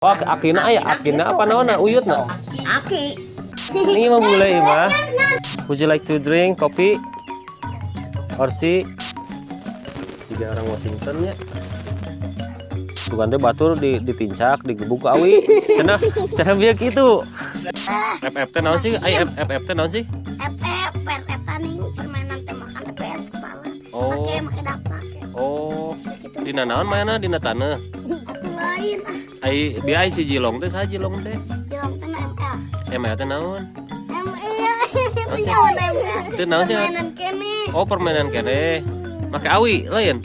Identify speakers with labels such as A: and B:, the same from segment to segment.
A: Oh, akina aya, akina apa naonna uyutna?
B: Aki.
A: Ini mah bule ieu mah. Would you like to drink coffee or tea? Tiga orang Washington ya. Bukan teh batur di ditincak, digebuk ku awi. Cenah, cenah bieu kitu. FF teh naon sih? Ai FF teh naon sih?
C: FF eta ning permainan tembakan TPS kepala.
A: Oh.
C: Make make dapat.
A: Oh,
C: Gitu.
A: dina naon mainna dina taneuh.
C: Atuh lain ah.
A: Ai bieu ai si Jilong teh saha Jilong teh?
C: Jilong teh ML.
A: ML teh naon?
C: ML.
A: Naon sih?
C: Naon ML?
A: Teu naon sih?
C: Permainan kene.
A: Oh, permainan kene. Make awi lain.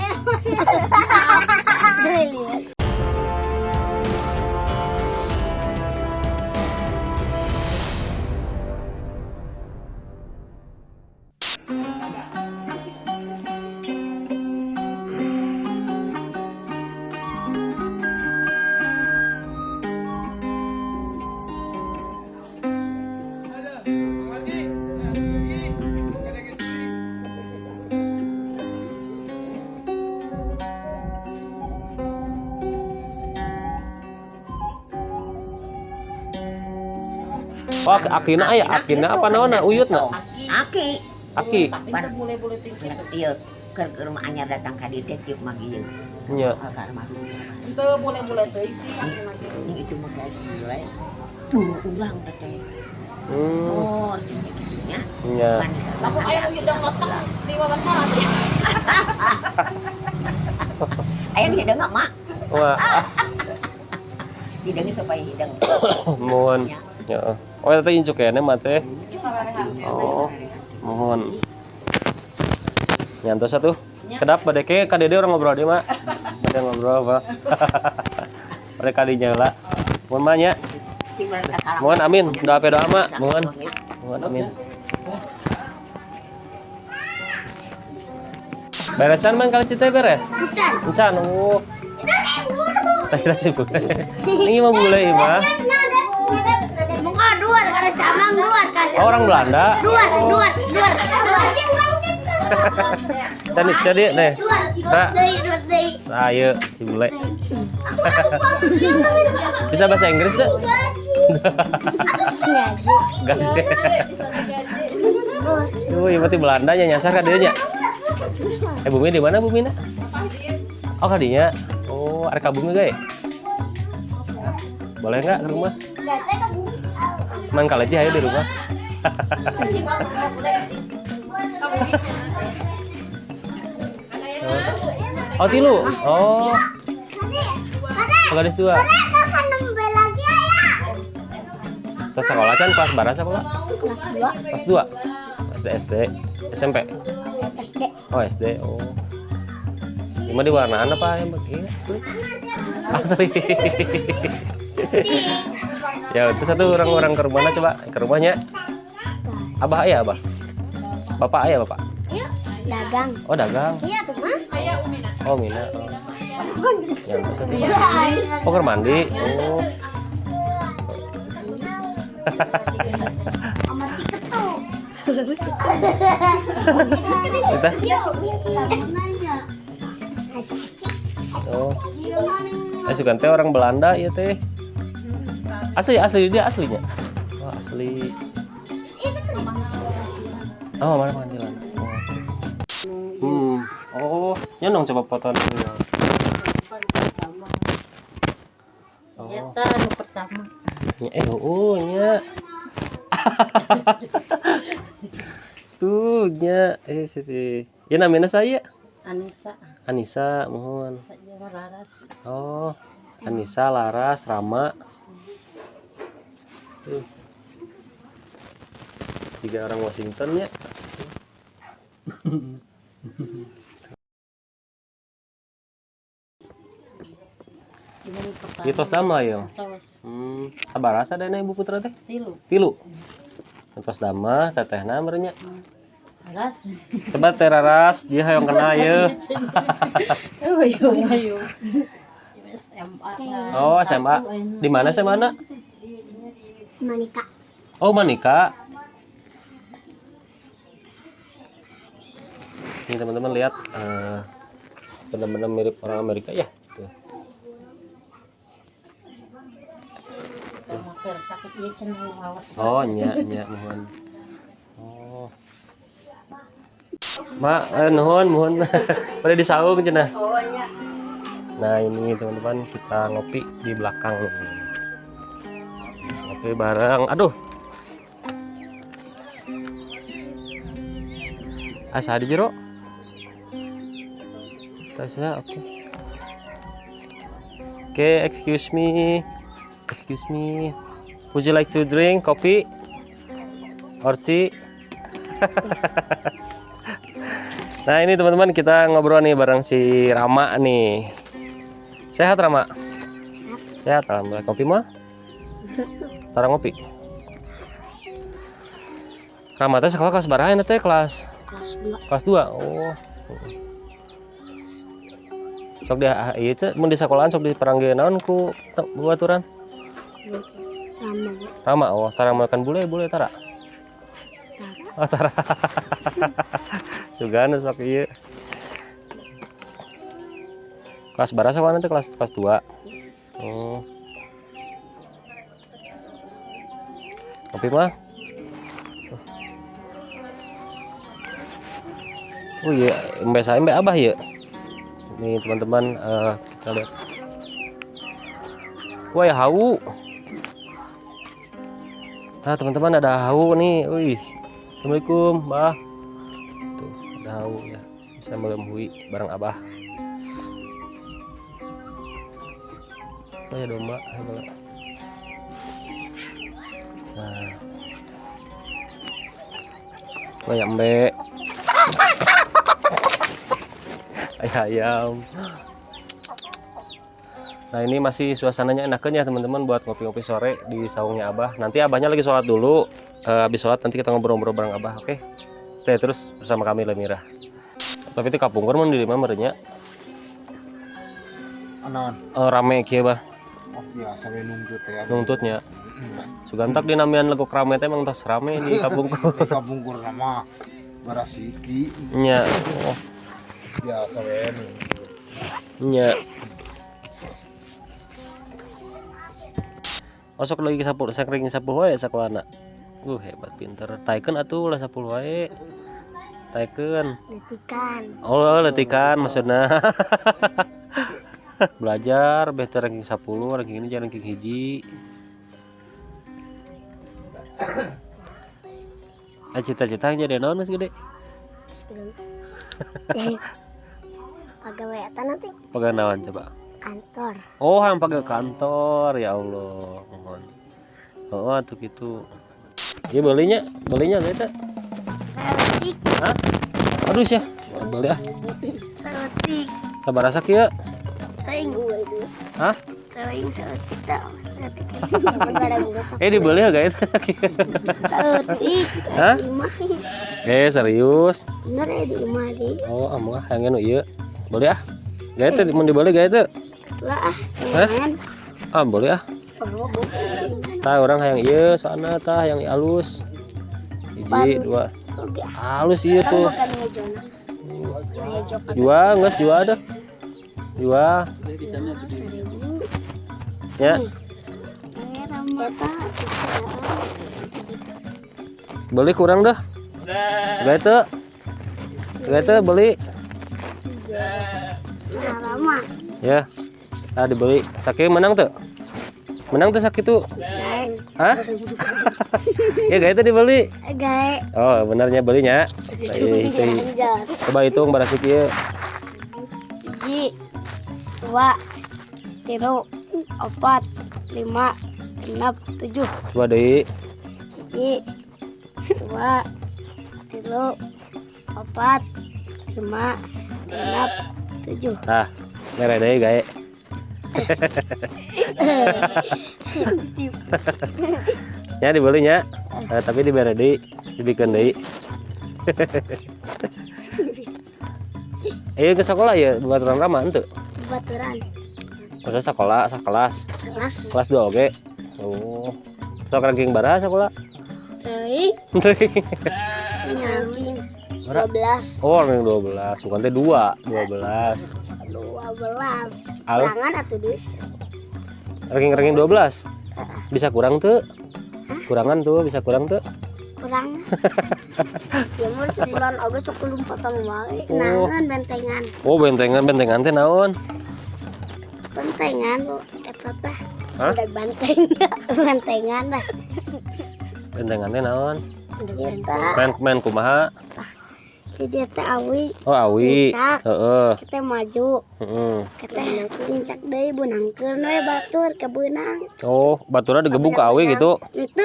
A: Oh, akina aya, akina apa naonna uyutna?
B: Aki.
A: Aki.
B: Pan ieu keur ke rumah anyar datang ka dieu teh tiuk mah ieu.
A: Nya.
B: Ka rumah
D: Itu bule-bule teh sih aki mah.
B: Ini itu mah kayak gila. Tuh urang teh.
A: Hmm,
B: Oh, gitu nya.
A: nya.
D: Lamun aya nu hidung loteng diwawancara teh.
B: Aya nu hidung mak.
A: Wah,
B: Hidungnya supaya hidung.
A: mohon. Ya. Oh, eta teh incu kene mah teh. Oh, mohon. Nyantos atuh. Kedap bade ke ka dede urang ngobrol deui mah. Bade ngobrol apa? Bade ka dinya heula. Mohon mah nya. Mohon amin. Doa pe doa mah. Mohon. Mohon amin. Beresan man kali cita beres?
C: Encan.
A: Encan, oh. Tadi sih bule. Ini mah bule ieu mah.
C: Muka dua karena samang dua kasih.
A: Oh, orang Belanda.
C: Dua dua dua dua.
A: Tadi jadi nih.
C: Dua dua deui dua deui.
A: Nah, ayo si bule. Bisa bahasa Inggris tuh? Gaji. Duh, ieu berarti Belanda nya nyasar ka dieu nya. Eh, bumi di mana bumi na? Oh, ka dinya. Oh, arek ka bumi ge. Boleh nggak ke rumah? Mang kalaji ayo di rumah. Oh, tilu. Oh. Oh, gadis dua. Terus sekolah kan kelas berapa sekolah?
C: Kelas 2
A: Kelas 2. SD, SD, SMP.
C: SD.
A: Oh, SD. Oh. Ini mah di warnaan apa yang begini? Asli. Asli. Ya, itu satu orang-orang ke rumahnya coba ke rumahnya. Abah ayah, Abah. Bapak ayah, Bapak.
C: Yuk, dagang.
A: Oh, dagang.
C: Iya tuh mah.
A: Oh, Mina. Oh. Ya, terus satu. Oh, ke mandi. Oh.
C: Sama tiket tuh.
A: Kita.
C: Nanya.
A: Oh. Eh, sugan teh orang Belanda ya teh. Asli, asli dia aslinya. Oh, asli. Oh, mana pengadilan? Oh. Hmm. Oh, nya dong coba foto dulu. Oh.
D: Eta nu pertama.
A: Nya, eh, oh, nya. Tuh, nya, eh, sih. Ya namanya saya
D: Anissa.
A: Anissa, mohon.
D: Saya Raras.
A: Oh, Anissa, Laras, Rama. Tuh. Tiga orang Washington ya.
D: Ini
A: Di tos damel ya.
D: Tos.
A: Hmm, sabarasa dana Ibu Putra teh?
D: Tilu.
A: Tilu. Tos damel tetehna meureun nya.
D: Raras.
A: Coba teh Raras, dia hayang kena ye.
D: Oh, ayo ayo. SMA.
A: Oh, SMA. Di mana SMA na?
C: Manika.
A: Oh, Manika. Nih teman-teman lihat benar-benar mirip orang Amerika ya. Tuh.
D: Keur sakit ieu cenah ngawas.
A: Oh, nya nya mohon. Oh. Ma, nuhun, nuhun. Pada di saung cenah.
D: Oh nya.
A: Nah, ini teman-teman kita ngopi di belakang nih. Ngopi bareng. Aduh. Asa di jero? Tasya, oke. Oke, excuse me. Excuse me. Would you like to drink coffee or tea? Nah, ini teman-teman kita ngobrol nih bareng si Rama nih. Sehat Rama? Sehat, alhamdulillah. Kopi mah? Tara ngopi. Rama teh sekolah kelas baraha teh kelas?
C: Kelas 2.
A: Kelas 2. Oh. Sok dia ieu teh mun di sekolahan sok diperangge naon ku baturan?
C: Rama.
A: Rama, oh, tara makan bule, bule tara.
C: Tara.
A: Oh, tara. Sugan sok ieu. Kelas baraha sekolah nanti kelas kelas 2. Oh. Kopi mah? Oh iya, mbak saya mbak Abah ya. Nih teman-teman, kita lihat. Wah ya hau. Nah teman-teman ada hau nih. Wih, assalamualaikum, Mbah. Tuh ada hau ya, bisa melemhui bareng Abah. Oh ya domba. Nah, oh ya embe. Ayam. Nah ini masih suasananya enakan ya teman-teman buat ngopi-ngopi sore di saungnya Abah. Nanti Abahnya lagi sholat dulu. Habis sholat nanti kita ngobrol-ngobrol bareng Abah. Oke, stay terus bersama kami Lemira. Tapi itu kapungkur mun di lima merenya.
E: Naon?
A: Rame kieu Bah.
E: Oh, biasa we nungtut ya.
A: Nungtutnya. Sugantak dinamian legok rame teh emang tos rame di kapungkur.
E: Di kapungkur nama barasiki.
A: Nya. Oh.
E: Biasa we nungtut.
A: Nya. Masuk lagi sapu, saking sapu wae sakolana. Hebat pinter. Taikeun atuh ulah 10 wae. Taikeun.
C: Letikan.
A: Oh, letikan maksudna. Belajar beh teh ranking 10, ranking ini jangan ranking 1. Cita-cita jadi naon geus gede?
C: Pegawai eta nanti.
A: Pegawai naon coba?
C: Kantor.
A: Oh, hayang pegawai kantor, ya Allah. Mohon. Oh, atuh kitu. Ieu belinya, belinya ge teh.
C: Saeutik.
A: Hah? Aduh sia, beli ah.
C: Saeutik.
A: Sabaraha kieu?
C: Saing.
A: Hah?
C: Saing saeutik tah.
A: Dibeli ga eta sakieu?
C: Saeutik.
A: Hah? Serius?
C: Bener ya di imah di.
A: Oh, amuh hayang nu ieu. Beli ah. Ga eta mun dibeli ga eta?
C: Lah ah.
A: Hah? Ah, boleh ah. Tah orang hayang ieu soalna tah hayang alus. Hiji, dua. Halus ieu tuh. Jual geus jual dah. Jual. Ya. Beli kurang dah. Ga eta. Ga eta beli. Ya. Ah dibeli. Sakieu menang tuh. Menang tuh sakitu. Hah? Ya gae teh dibeli.
C: Gae.
A: Oh, benarnya belinya. Baik, coba hitung barasik ieu.
C: 1, 2, 3, 4, 5, 6, 7.
A: Coba deui.
C: 1, 2, 3, 4, 5, 6, 7.
A: Nah, mere deui gae. Ya dibelinya, tapi dibere deui, dibikeun deui. Ke sekolah ya baturan Rama henteu?
C: Baturan.
A: Maksudnya sekolah, sekelas.
C: Kelas.
A: Kelas 2 oge. Oh. Sok ranking baraha sekolah?
C: Teuing. Ranking 12.
A: Oh, ranking 12. Bukan teh 2, 12.
C: 12. Kurangan atuh dus.
A: Ranking-ranking 12. Bisa kurang tuh? Kurangan tuh, bisa kurang tuh?
C: Kurang. Ya mun sebulan oge sok lompatan wae.
A: Oh.
C: Naon bentengan.
A: Oh, bentengan, bentengan teh naon?
C: Bentengan eta teh.
A: Hah?
C: Udah banteng. Bentengan dah.
A: Bentengan teh naon?
C: Eta
A: Main main kumaha?
C: jadi teh awi
A: Oh, awi.
C: Nincak.
A: Heeh.
C: Kita maju.
A: Heeh.
C: Kita nincak deui beunangkeun we batur ke beunang.
A: Oh, baturna digebuk ke awi gitu.
C: Itu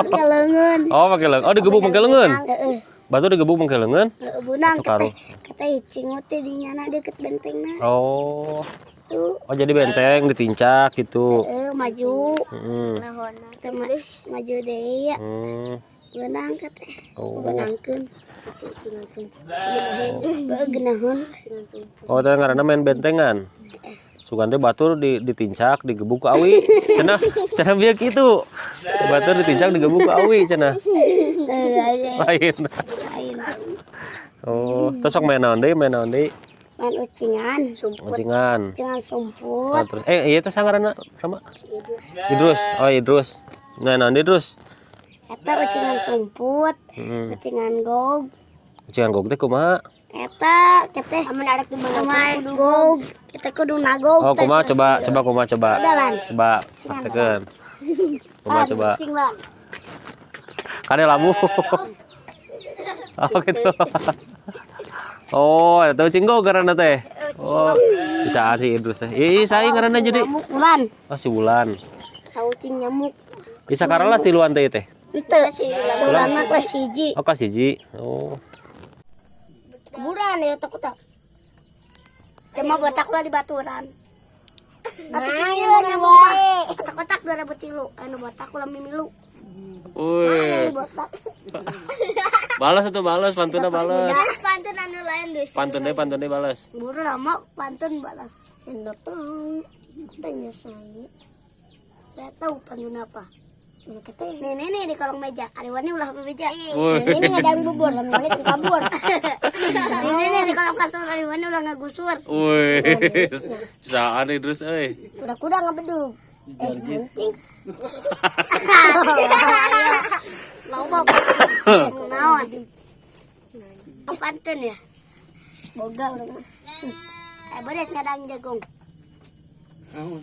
C: make leungeun.
A: Oh, pakai leungeun. Oh, digebuk make leungeun.
C: Heeh.
A: Batur digebuk make leungeun.
C: Heeh, beunang
A: Atuh karu.
C: kita icing teh di nyana deket bentengna.
A: Oh.
C: Tuh.
A: Oh, jadi benteng ditincak gitu.
C: Heeh, maju.
A: Heeh.
C: Kita maju deui ya. Beunang kata.
A: Oh.
C: Beunangkeun. Itu sumput. Heeh, geunahun.
A: Oh, teh ngaranna main bentengan. Sugan teh batur ditincak, digebuk ke awi. Cenah, cenah bieu kitu. Batur ditincak, digebuk ke awi cenah. Lain.
C: Lain.
A: Oh, terus sok main naon deui, main naon deui?
C: Main ucingan, sumput.
A: Ucingan.
C: Ucingan sumput.
A: Oh, terus iya teh ngaranna sama?
C: Idrus.
A: Idrus. Oh, Idrus. Nah, naon deui, Idrus?
C: Eta ucingan sumput,
A: Heeh.
C: ucingan gog.
A: Ucingan gog teh kumaha?
C: Eta kita amun arek di gog, kita kudu nagog.
A: Oh, kumaha coba coba kumaha coba.
C: Udah, Lan.
A: Coba praktekeun. Kumaha coba.
C: Ucing, Lan.
A: Kade labu. Oh, gitu. Oh, eta ucing gog ngaranna teh. Oh, bisa si Idrus teh. Ih, saya ngaranna jadi.
C: Nyamuk Wulan.
A: Oh, si Wulan.
C: Tahu ucing nyamuk.
A: Bisa karena si Luan teh teh.
C: Ente si Wulan mah kelas 1.
A: Oh, kelas 1. Oh.
C: Kuburan ya takut tak. Cuma botak lah di baturan. Nah, nyamuk mah. Kotak-kotak 2003, anu botak ulah mimilu.
A: Wih.
C: Botak.
A: Balas itu balas, pantunnya balas.
C: Pantun anu lain deui.
A: Pantun deh, pantun deh balas.
C: Buru lama pantun balas. Yang datang tanya saya. Saya tahu pantun apa. Ini kata nenek nih di kolong meja. Ariwannya ulah meja.
A: Wih.
C: Ini ngadang bubur, lamun itu kabur. Nenek nih di kolong kasur, ariwannya ulah ngagusur.
A: Wih. Bisaan Idrus euy.
C: Kuda-kuda ngabedug. Penting. Loba naon? Pantun ya. Boga urang mah. Beres ngadang jagung.
E: Naon?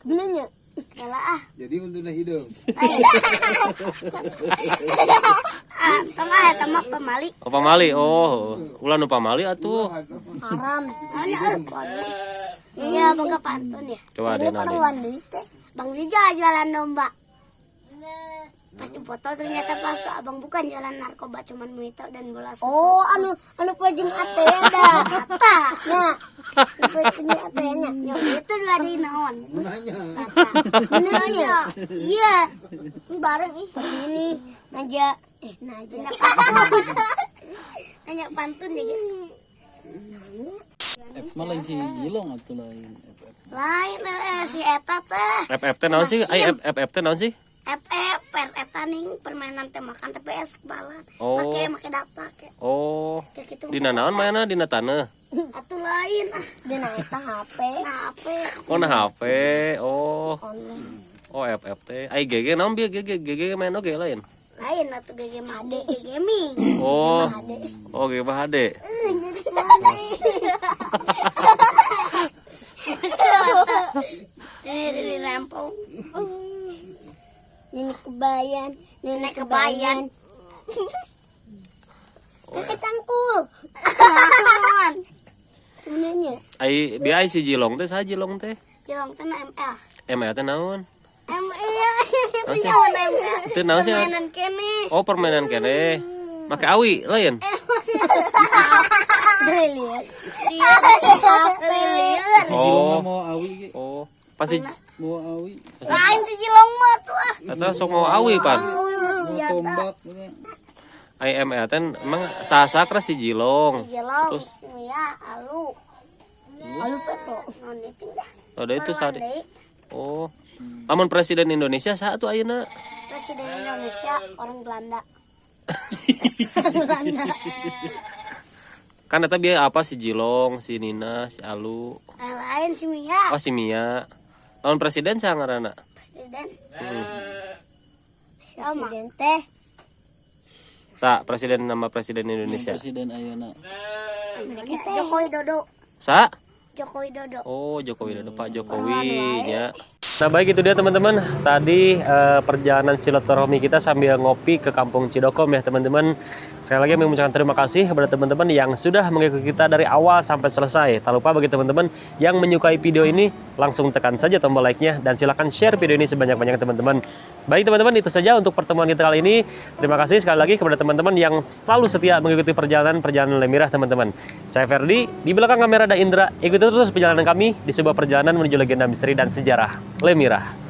C: Benernya. Kala ah.
E: Jadi untungnya hidup.
C: Ah, tong ah eta mah pamali.
A: Oh, pamali. Oh, ulah nu pamali atuh.
C: Haram. Iya, boga pantun ya.
A: Coba deh naon deui.
C: Teh. Bang Rija jualan domba. Pas dipoto ternyata palsu, abang bukan jualan narkoba, cuman mojito dan bola susu.
F: Oh, anu anu poe Jumat teh ada.
C: Eta.
F: Nah, poe Jumat teh nya.
C: Ya itu dua di naon.
E: Nanya.
F: Bener nya.
C: Iya.
F: Bareng ih.
C: Ini Naja Naja nanya pantun. Nanya pantun ya, guys.
G: F mah lain si Jilong atuh lain. FF.
C: Lain si eta teh.
A: FF teh naon sih? Ai FF teh naon sih?
C: FF per eta ning permainan tembakan TPS balan.
A: Oh.
C: Make make data ke.
A: Oh.
C: Kayak gitu.
A: Dina naon mainna dina taneuh?
C: Atuh lain ah.
F: Dina eta HP
C: Nah, HP.
A: Oh, na HP. Oh.
F: online.
A: Oh, FF teh. Ai GG naon bieu GG GG main oge lain.
C: Lain atuh GG mah HD gaming.
A: Oh. Oh, GG mah HD.
C: Ini lempong.
F: Nenek kebayan,
C: Nenek kebayan.
F: Kakek cangkul.
C: Naon?
F: Sebenarnya
A: Ai bieu ai si Jilong teh saha Jilong teh?
C: Jilong teh na ML.
A: ML teh naon?
C: ML.
A: Naon sih?
C: Naon ML?
A: Itu naon sih?
C: Permainan kene.
A: Oh, permainan kene. Make awi lain.
F: lihat.
C: Dia HP.
G: Si Jilong mah
A: Oh.
G: mau awi ge.
A: Oh, pasti
G: Mau awi,
C: Lain si Jilong mah tuh ah.
A: eta sok mau awi pan.
G: mau tombak gitu.
A: Ai ML teh emang sasakra si Jilong.
C: Jilong,
A: Terus?
C: Mia, Alu. Alu peto. Non itu dah.
A: Oh, da itu sade.
C: Deui.
A: Oh. Lamun presiden Indonesia saha tuh ayeuna?
C: Presiden Indonesia orang Belanda.
A: Kan eta bieu apa si Jilong, si Nina, si Alu.
C: Lain si Mia.
A: Oh, si Mia. Lamun presiden saha ngaranna?
C: Presiden Presiden. Sama.
F: Presiden teh.
A: Sa presiden, nama presiden Indonesia.
G: Presiden ayeuna.
C: Joko Widodo.
A: Sa?
C: Joko Widodo.
A: Oh, Joko Widodo, Pak Jokowi ya. Nah, baik, itu dia, teman-teman. Tadi perjalanan silaturahmi kita sambil ngopi ke Kampung Cidokom ya, teman-teman. Sekali lagi kami mengucapkan terima kasih kepada teman-teman yang sudah mengikuti kita dari awal sampai selesai. Tak lupa bagi teman-teman yang menyukai video ini, langsung tekan saja tombol like-nya dan silakan share video ini sebanyak-banyaknya, teman-teman. Baik, teman-teman, itu saja untuk pertemuan kita kali ini. Terima kasih sekali lagi kepada teman-teman yang selalu setia mengikuti perjalanan-perjalanan Lemirah, teman-teman. Saya Ferdi, di belakang kamera ada Indra. Ikuti terus perjalanan kami di sebuah perjalanan menuju legenda misteri dan sejarah Lemirah.